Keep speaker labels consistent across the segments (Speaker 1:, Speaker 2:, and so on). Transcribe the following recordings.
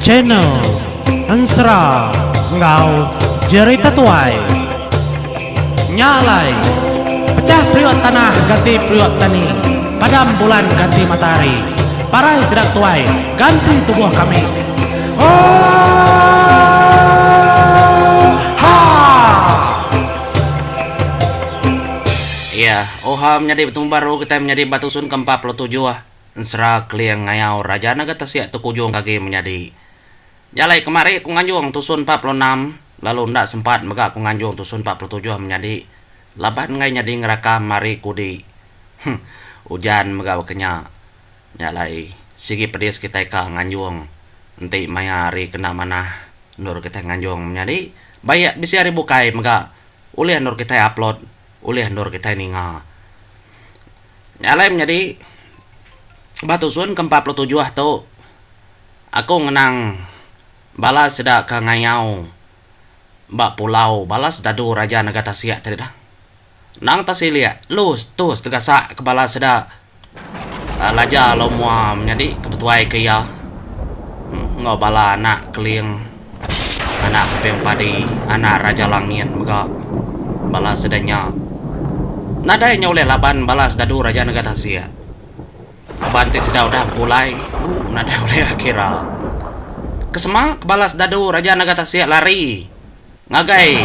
Speaker 1: Channel Ensera enggau Jerita Tuai. Nya alai, pecah periuk tanah ganti periuk tani, padam bulan ganti matahari, parai sida tuai ganti tubuh kami. Oohaa!
Speaker 2: Iya, oha menyadi betemu baru kitai menyadi ba tusun ke 47 ensera Keling Ngayau Raja Naga Tasik tu kujung ke agi menyadi. Jalai kemari ku nganjung tusun 46 lalu enda sempat mega ku nganjung tusun 47 menyadi laban enggai nyadi ngerakam hari kudi. Huh ujan mega baka nya. Nya alai sigi pedis kitai ka nganjung enti maya hari kena manah endur kitai nganjung menyadi baik bisi hari bukai mega ulih endur kitai upload ulih endur kitai ninga. Nya alai menyadi ba tusun ke 47 tu. Aku ngenang bala sida ke ngayau ba pulau bala sedadu Raja Naga Tasik tadi dah. Endang tak silik lus tus tegasak ke bala sida Laja Lau Mua menyadi ke betuai ke iya enggau bala anak Keling, anak Keping Padi, anak Raja Langit mega bala sida nya. Nadai nya ulih laban bala sedadu Raja Naga Tasik. Laban ti sida udah begulai, ooh nadai ulih kira. Kesema ke bala sedadu Raja Naga Tasik lari ngagai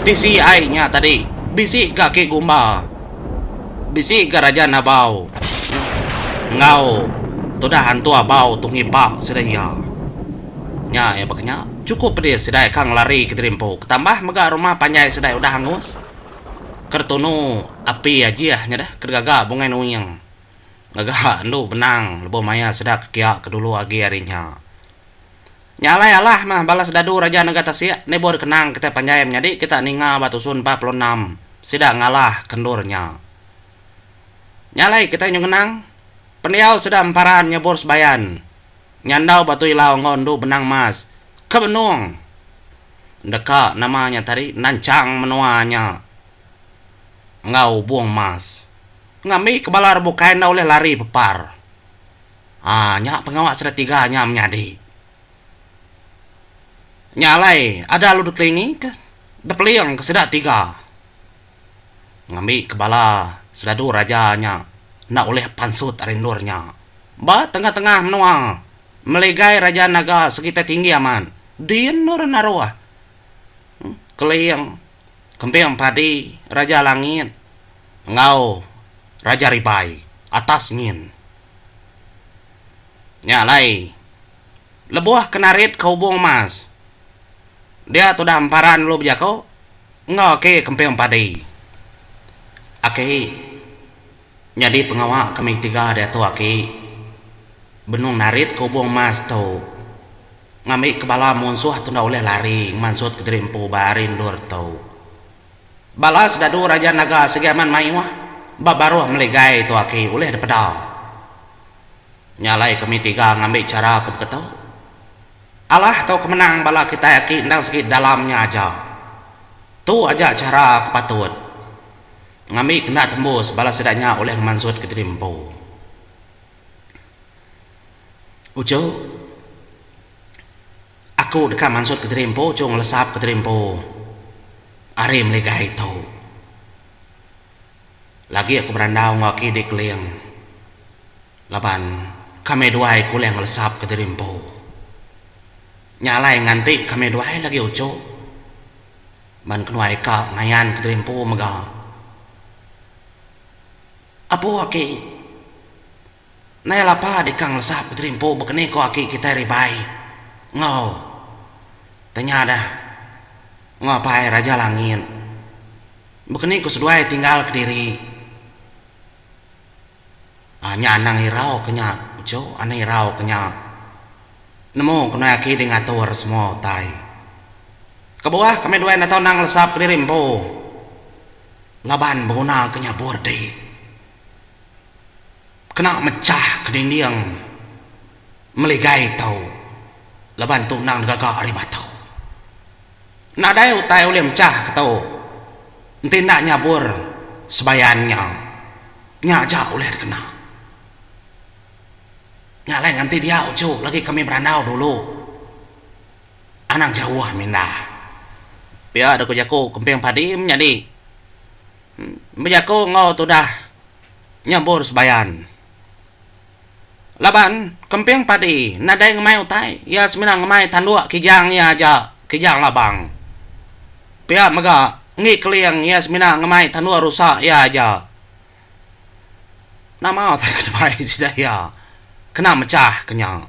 Speaker 2: tisi ai nya tadi bisi ga agi gumba, bisi ga Raja Nabau enggau tudah antu abau tu ngipa sida iya. Nya iya baka nya, chukup pedis sida ika ngelari kediri empu. Ketambah mega rumah panjai sida udah angus keretunu api ajih nya deh ke digaga Bungai Nuing. Ngaga endu benang lebuh maya sida ke kia ke dulu agi ari nya. Nya alai alah mah bala sedadu Raja Nega Tasik nibuh dikenang kitai panjai menyadi kita ninga ba tusun 46 sida ngalah ke endur nya. Nya alai kitai nyu ngenang pendiau sida emparan nyebur sebayan nyandau batu ilau enggau endu benang mas ke benung deka nama nya tadi nanchang menua nya enggau ubung mas. Ngambi ke bala orang bukai enda ulih lari pepar. Aa nya pengawa sida tiga nya menyadi. Nya alai ada lalu dikelingi ke depeling ke sida tiga. Ngambi ke bala sedadu raja nya enda ulih pansut ari endur nya. Ba tengah-tengah menua meligai Raja Naga sekitai tinggi amat din endur naruh Keling, Kemping Padi, Raja Langit. Enggau Raja Ribai atas nyin. Nya alai, lebuh ke narit ke ubung emas, dia tudah emparan lalu bejaku enggau aki Kemping Padi. Aki, nyadi pengawa kami tiga diatu aki, benung narit ke ubung emas tu ngambi ke bala munsuh tu enda ulih lari ngemansut kediri empu ba hari endur tu. Bala sedadu Raja Naga sigi amat mayuh ba baruh meligai tu aki ulih dipeda. Nya alai kami tiga ngambi chara ke beketu. Alah tauka menang bala kitai aki endang sigi dalam nya aja. Tu aja chara ke patut ngambi kena tembus bala sida nya ulih ngemansut kediri empu. Uchu. Aku deka mansut kediri empu chu ngelesap kediri empu ari meligai tu. Lagi aku berandau enggau aki di Keling laban kami duai ke ulih ngelesap kediri empu. Nya alai nganti kami duai lagi uchu ban kenuai ka ngayan kediri empu mega. Apu aki. Nai lapa deka ngelesap kediri empu bekeni ko aki kitai ribai enggau tanya dah enggau apai raja langit bekeni ko seduai tinggal kediri aaa nya anang irau ke nya uchu anang irau ke nya nemu ko nai aki di ngatur semua utai kebuah kami duai enda tau anang ngelesap kediri empu laban beguna ke nyabur di. Kena mechah ke dinding meligai tu laban tu endang digaga ari batu. Nadai utai ulih mechah ke tu enti enda nyabur sebayan nya. Nya aja ulih dikena. Nya alai nganti dia uchu lagi kami berandau dulu. Anang jauh mindah. Pia deka jaku Kemping Padi menyadi bejaku enggau tudah nyambur sebayan. Laban Kemping Padi nadai ngemai utai, iya semina ngemai tanduk kijang iya aja, kijang labang. Pia mega enggi Keling iya semina ngemai tanduk rusa iya aja. Nama utai ke dibai sida iya kena mechah ke nya.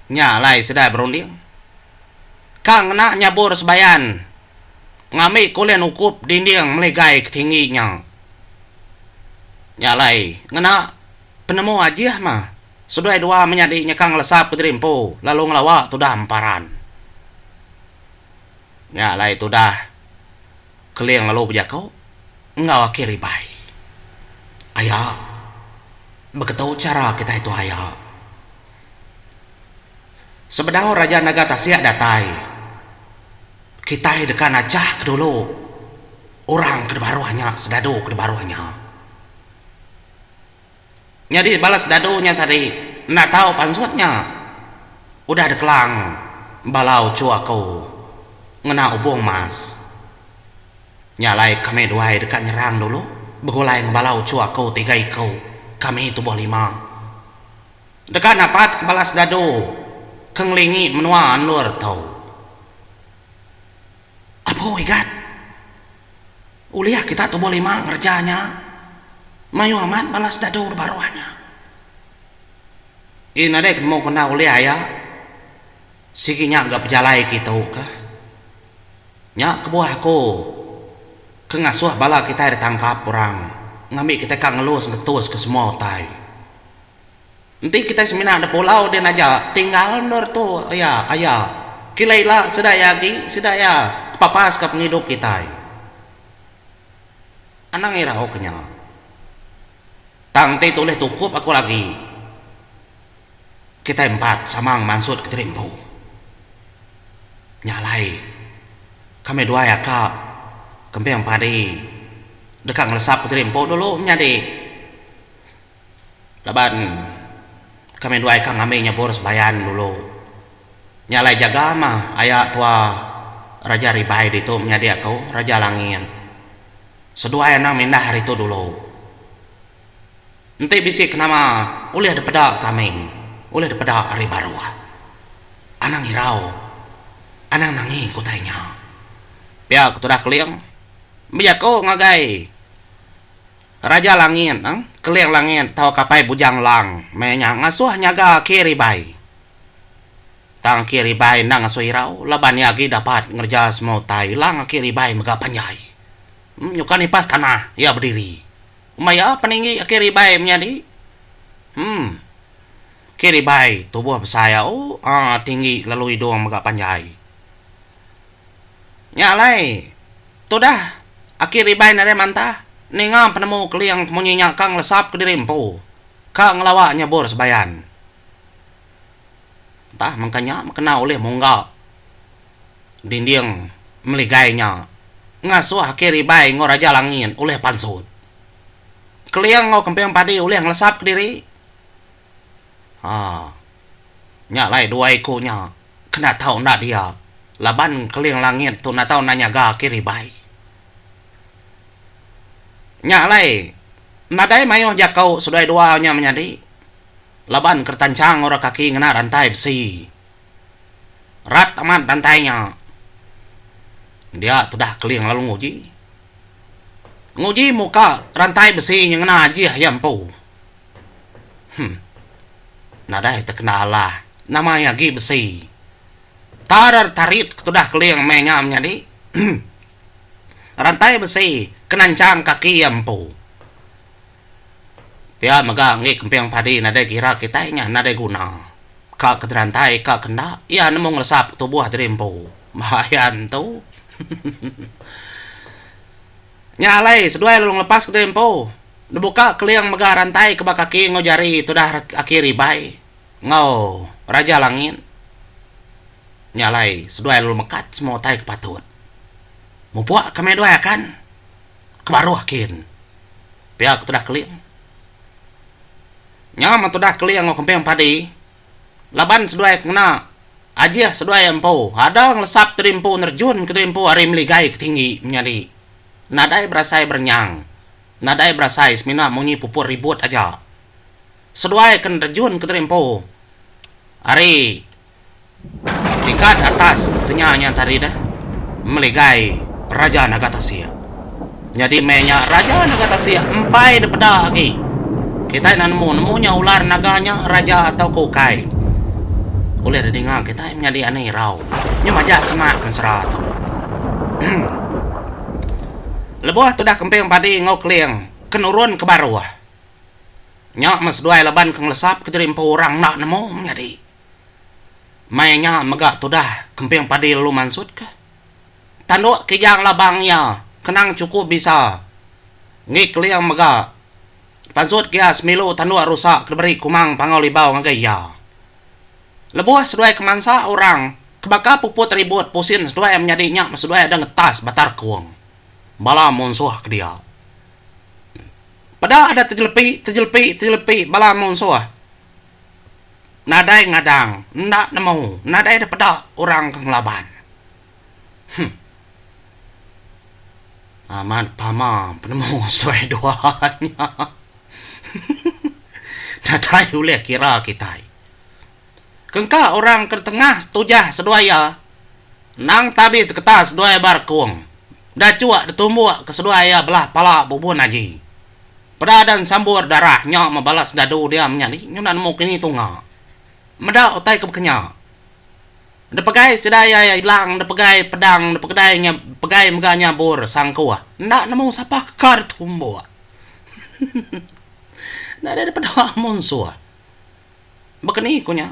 Speaker 2: Nya alai sida berunding. Ka ngena nyabur sebayan ngambi ke ulih nukup dinding meligai ke tinggi nya. Nya alai ngena penemu ajih mah seduai dua menyadi nyekang ngelesap kediri empu lalu ngelawa tudah emparan. Nya alai tudah Keling lalu bejaku enggau Aki Ribai. Aya, beketu chara kitai tu aya. Sebedau Raja Naga Tasik datai, kitai deka najah ke dulu orang ke dibaruh nya sedadu ke dibaruh nya. Nyadi bala sedadu nya tadi enda tau pansut nya udah dikelang bala uchu aku ngena ubung mas. Nya alai kami duai deka nyerang dulu begulai enggau bala uchu aku tiga iku kami tubuh lima. Deka napat ke bala sedadu ke ngelingi menua endur tu. Apu Igat. Ulih kita tubuh lima ngereja nya. Mayuh amat bala sedadu da baruh nya. Ii nadai ke nemu ke enda ulih aya. Sigi nya ga pejalai kitu kah. Nya kebuah aku ke ngasuh bala kitai ditangkap orang ngambi kitai ka ngelus ngetus ke semua utai. Enti kitai semina da pulau din aja tinggal endur tu iya aya kila ila sida iya agi sida iya kepapas ka pengidup kitai. Anang irau ke nya. Tang enti tulih tukup aku lagi kitai empat samang mansut ke diri empu. Nya alai kami duai aka kemping padi deka ngelesap ke diri empu dulu menyadi. Laban kami duai ka ngambi nyebur sebayan dulu. Nya alai jaga mah aya tua Raja Ribai ditu menyadi aku Raja Langit. Seduai anang mindah ari tu dulu. Enti bisi ke nama ulih dipeda kami ulih dipeda ari baruh. Anang irau anang nangi ku utai nya. Pia ku tudah Keling bejaku ngagai. Raja Langit, Keling Langit tauka Apai Bujang Lang meh nya ngasuh nyaga Aki Ribai. Tang Aki Ribai enda ngasuh irau laban iya agi dapat ngereja semua utai lang Aki Ribai mega panjai. Nyuka nipas tanah iya bediri. Umba iya peninggi Aki Ribai menyadi. Em. Aki Ribai tubuh besai au aaa tinggi lalu idung mega panjai. Nya alai, tudah Aki Ribai nadai mantah ninga penemu Keling ke munyi nya ka ngelesap kediri empu ka ngelawa nyebur sebayan. Entah mengka nya mekena ulih mungga dinding meligai nya ngasuh Aki Ribai enggau Raja Langit ulih pansut. Keling enggau Kemping Padi ulih ngelesap kediri. Haa. Nya alai dua iku nya kena tau enda dia laban Keling Langit tu enda tau enda nyaga agi ribai. Nya alai nadai mayuh jaku seduai dua nya menyadi laban keretanchang orang kaki ngena rantai besi. Rat amat rantai nya. Dia tudah Keling lalu nguji. Nguji muka rantai besi nya ngena ajih iya empu. Huh. Nadai tekena alah nama iya agi besi. Tarar tarit ke tudah keling meh nya menyadi. Rantai besi ke nanchang kaki iya empu. Pia mega enggi kemping padi nadai kira kitai nya nadai guna. Ka ke terantai ka ke enda iya nemu ngelesap tubuh diri empu. Bayan tu. Nya alai seduai lalu ngelepas ke diri empu. Dibuka Keling mega rantai ke ba kaki enggau jari tudah Aki Ribai enggau Raja Langit. Nya alai seduai lalu mekat semua utai ke patut. Mupuk kami duai akan. Ke baruh kin. Pia ke tudah Keling. Nya meh tudah Keling enggau Kemping Padi laban seduai ke ngena ajih seduai empu ada ngelesap diri empu nerejun ke diri empu ari meligai ke tinggi menyadi nadai berasai berenyang nadai berasai semina munyi puput ribut aja seduai ke nerejun ke diri empu ari Tingkat atas tenya nya tadi deh meligai Raja Naga Tasik. Nyadi meh nya Raja Naga Tasik empai deh peda agi. Kitai enda nemu nemu nya ular naga nya raja tauka ukai. Ulih deh dinga kitai menyadi anih irau. Nyu majak semak ensera tu. Lebuh tudah kemping padi enggau keling ke nurun ke baruh. Nya meh seduai laban ke ngelesap ke diri empu orang enda nemu menyadi. Maya nya mega tudah Kemping Padi lalu mansutka tanduk kijang labang iya kenang chukup bisa. Enggi Keling mega pansut ke iya semilu tanduk rusa ke diberi Kumang Panggau Libau ngagai iya. Lebuh seduai ke mansa orang ke baka puput ribut pusin seduai menyadi nya meh seduai ada ngetas Batar Kung bala munsuh ke dia. Peda ada tejelepi tejelepi tejelepi bala munsuh. Nadai ngadang, enda nemu, nadai deh peda orang ke ngelaban. Huh. Amat pama penemu seduai dua nya. Nadai ulih kira kitai. Kengka orang ke tengah setujah seduai iya, endang tabi teketa seduai ba rekung. Dachuk ditumbuk ke seduai iya belah pala bubun aji. Peda dan sambur darah nya meh bala sedadu dia menyadi nyunan nemu kini tunga. Meda utai ke bekenya. Depegai sida iya ilang depegai pedang depegedai nya pegai mega nyabur sangkuh enda nemu sapa ke ka ditumbuk. Nadai depeda munsuh. Bekeni ku nya.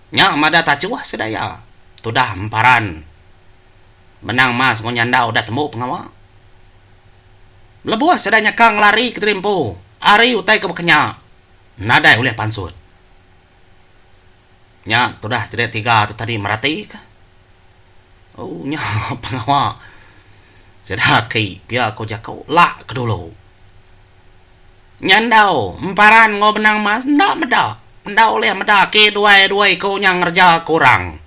Speaker 2: Nya madah tachuh sida iya. Tudah emparan. Benang mas enggau nyanda udah tembu pengawa. Lebuh sida nyekang lari kediri empu ari utai ke bekenya nadai ulih pansut. Nya tudah sida tiga tu tadi meratika. Oh nya pengawa sida aki pia ku jaku lak ke dulu. Nyandau, emparan enggau benang mas enda meda. Enda ulih meda aki duai dua iku nya ngereja ke orang.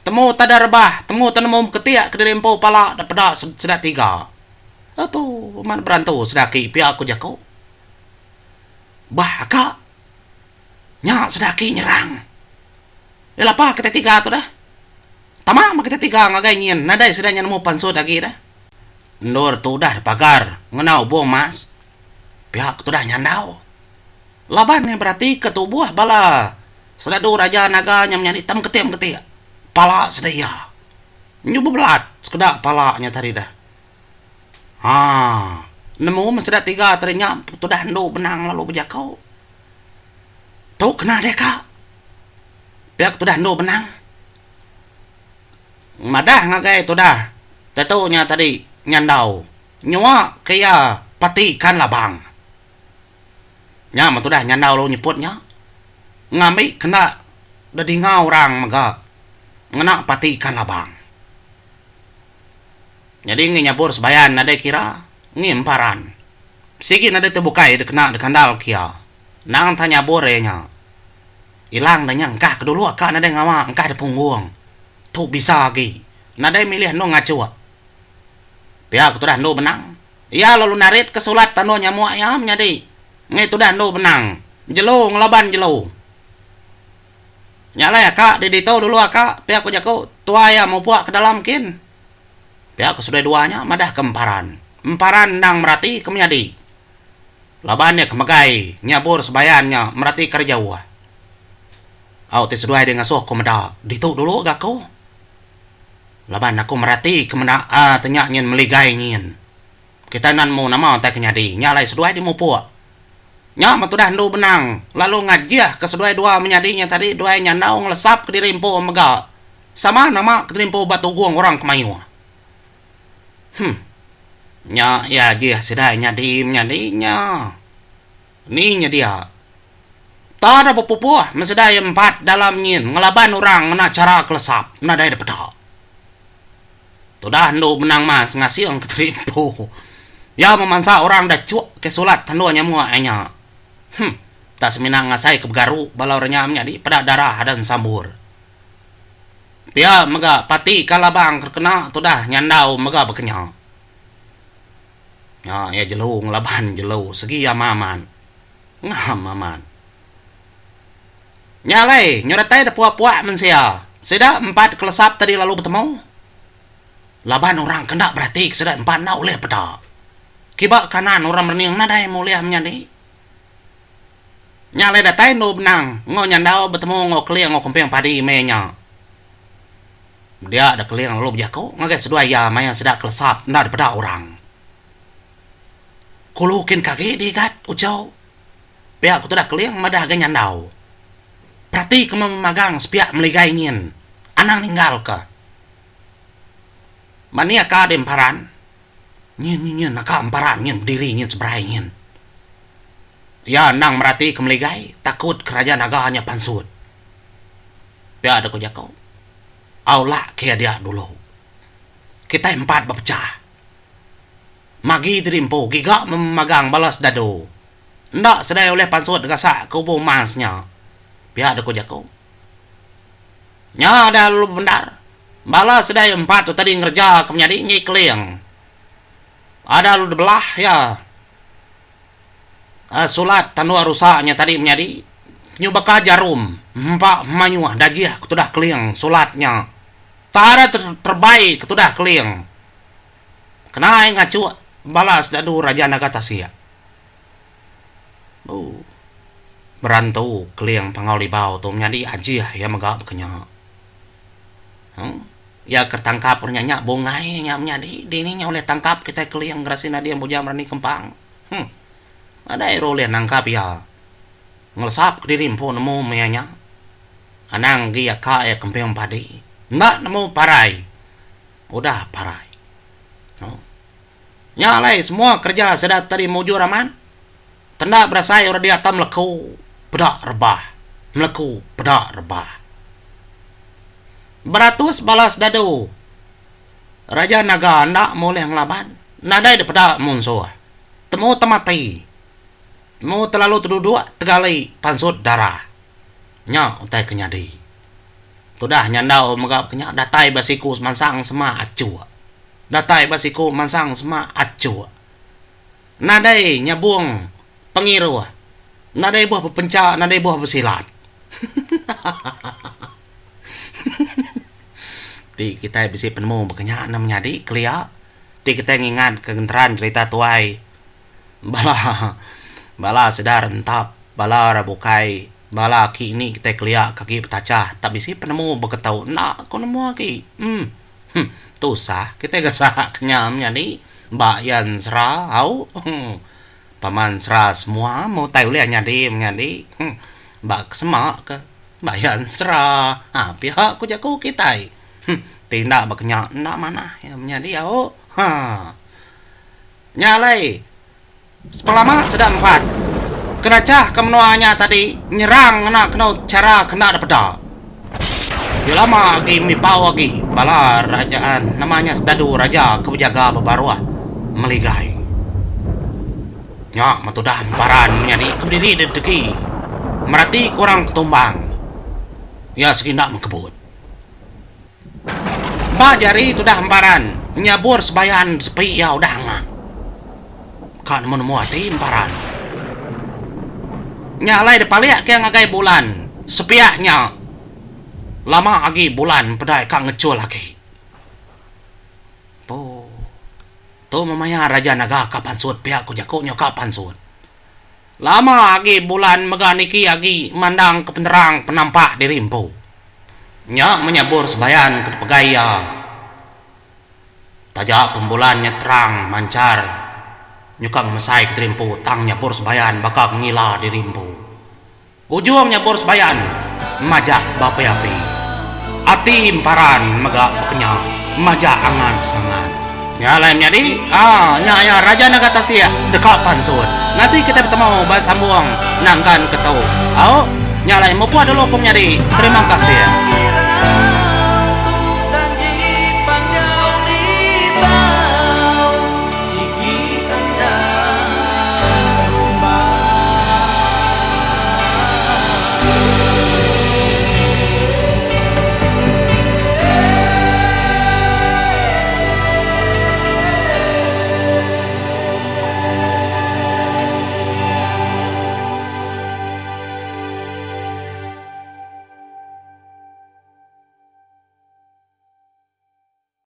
Speaker 2: Temu tada rebah, temu tenemu beketik kediri empu pala da peda sida tiga. Apu, amat berantu sida aki pia ku jaku. Bah aka, nya sida aki nyerang. Iya lapa kitai tiga tu deh. Tama meh kitai tiga ngagai nyin nadai sida nya nemu pansut agi deh. Endur tu udah dipagar ngena ubung mas. Pia ke tudah nyandau. Laban iya beratika tubuh bala sedadu raja naga nya menyadi tem ketik-ketik pala sida iya. Nyu bebelat sekeda pala nya tadi deh. Haa nemu meh sida tiga tadi nya tudah endu benang lalu bejaku. Tu kena deh ka. Pia ke tudah endu benang. Madah ngagai tudah tetu nya tadi nyandau nyua ke iya pati ikan labang. Nya meh tudah nyandau lalu nyeput nya ngambi kena dedinga orang mega ngena pati ikan labang. Nyadi ngi nyabur sebayan nadai kira ngi emparan. Sigi nadai ti bukai dikena dikandal ke iya. Endang enta nyabur iya nya. Ilang da nya engkah ke dulu aka nadai ngawa engkah da punggung. Tu bisa agi. Nadai milih endu ngachuk. Pia ke tudah endu benang. Iya lalu narit ke sulat tandu nyamuk iya menyadi enggai tudah endu benang. Jelu ngelaban jelu. Nya alai aka di ditu dulu aka pia ku jaku tuai iya mupuk ke dalam kin. Pia ke seduai dua nya madah ke emparan. Emparan endang merati ke menyadi. Laban iya ke megai nyabur sebayan nya merati ke ari jauh. Au ti seduai deh ngasuh aku meda ditu dulu ga aku. Laban aku merati ke meda aaa te nya nyin meligai nyin. Kitai enda nemu nama utai ke nyadi nya alai seduai dimupuk. Nya meh tudah endu benang lalu ngajih ke seduai dua menyadi nya tadi duai nyandau ngelesap kediri empu mega sama nama kediri empu ba tugung orang ke mayuh. Huh. Nya iya ajih sida nyadi menyadi nya. Ni nya dia. Ta da bepupuh men sida iya empat dalam nyin ngelaban orang ngena chara ke lesap nadai da peda. Tudah endu benang mas ngasing ke teri empu. Iya memansa orang da chuk ke sulat tanduk nyamuk iya nya. Huh. Tak semina ngasai ke begaru bala orang nya menyadi peda darah ada ensambur. Pia mega pati ka labang ke kena tudah nyandau mega bekenya. Nya iya jelu ngelaban jelu segi ama amat. Ngam amat. Nya alai nyeretai da puak-puak mensia. Sida empat kelesap tadi lalu betemu. Laban orang ke enda berati ke sida empat enda ulih peda. Kiba kanan orang merening nadai meh ulih menyadi. Nya alai datai endu benang enggau nyandau betemu enggau keling enggau kemping padi meh nya. Dia da keling lalu bejaku ngagai seduai iya maya sida kelesap enda dipeda orang. Kulu kin ke agi diigat uchu. Pia ku tudah keling madah agai nyandau. Perati ke memagang sepiak meligai nyin anang ninggal ke. Mani aka di emparan. Nyin nyin nyin aka emparan nyin bediri nyin seberai nyin. Iya endang merati ke meligai takut ke Raja Naga nya pansut. Pia deka jaku. Au lak ke iya dia dulu. Kitai empat bepechah. Magi diri empu giga memagang bala sedadu. Enda sedai ulih pansut gasak ke ubu emas nya. Pia deka jaku. Nya dah lalu bebendar. Bala sedai empat tu tadi ngereja ke menyadi enggi Keling. Ada lalu dibelah iya. Sulat tanduk rusa nya tadi menyadi nyu baka jarum empa mayuh dajih ke tudah keling sulat nya. Tara terebai ke tudah keling kena ai ngachuk bala sedadu Raja Naga Tasik. Ooh berantu keling Panggau Libau tu menyadi ajih iya mega baka nya. Huh iya ke tangkap orang nya nya bungai nya menyadi dini nya ulih tangkap kitai keling Gerasi Nading Bujang Berani Kempang. Huh. Nadai ira ulih nangkap iya. Ngelesap kediri empu nemu maya nya. Anang agi aka iya kemping padi. Enda nemu parai. Udah parai. Huh. Nya alai semua kereja sida tadi mujur amat. Tenda berasai orang diata meleku peda rebah. Meleku peda rebah. Beratus bala sedadu. Raja Naga enda meh ulih ngelaban. Nadai dipeda munsuh. Temu temati. Temu telalu teduduk tegali pansut darah. Nya utai ke nyadi. Tudah nyandau mega ke nya datai ba siku semansang sema achuk. Datai ba siku mansang sema achuk. Nadai nyabung pengiruh. Nadai ibuh bepencha nadai ibuh besilat. Ti kitai bisi penemu baka nya enda menyadi kelia ti kitai ngingat ke genteran jerita tuai bala bala sida rentap bala orang bukai bala aki ini kitai kelia ke agi betachah tak bisi penemu baka tu enda ku nemu agi uhh tusah kitai gasak ke nya menyadi ba iya ensera au uhh paman ensera semua meh utai ulih nyadi menyadi uhh ba ke sema ke. Ba iya ensera. Ha pia ku jaku kitai. Huh ti enda baka nya enda manah iya menyadi au. Ha. Nya alai sepelama sida empat kerajah ke menua nya tadi nyerang ngena kenu chara ke enda dipeda. Ti lama agi mipau agi bala rajaan nama nya sedadu raja ke bejaga ba baruh meligai. Nya metudah emparan menyadi ke bediri dedegi merati ke orang ke tumbang. Iya segi enda mengkebut. Ba jari tudah emparan nyabur sebayan sepi iya udah angat. Ka nemu-nemu ati emparan. Nya alai dipalik ke ngagai bulan sepiak nya. Lama agi bulan pedai ka ngechul agi. Poo. Tu memaya Raja Naga ka pansut pia ku jaku nya ka pansut. Lama agi bulan mega niki agi mandang ke penerang penampak diri empu. Nya menyabur sebayan ke dipegai iya. Taja pun bulan nya terang manchar nyuka ngemesai ke diri empu tang nyabur sebayan baka ke ngila diri empu. Ujung nya bor sebayan majak beapi-api. Ati emparan mega bekenya majak angat sangat. Nya alai menyadi, aa nya iya Raja Naga Tasik deka pansut. Nganti kitai betemu ba sambung nangkan ke tu. Au, nya alai mupuk dulu ku menyadi. Terima kasih.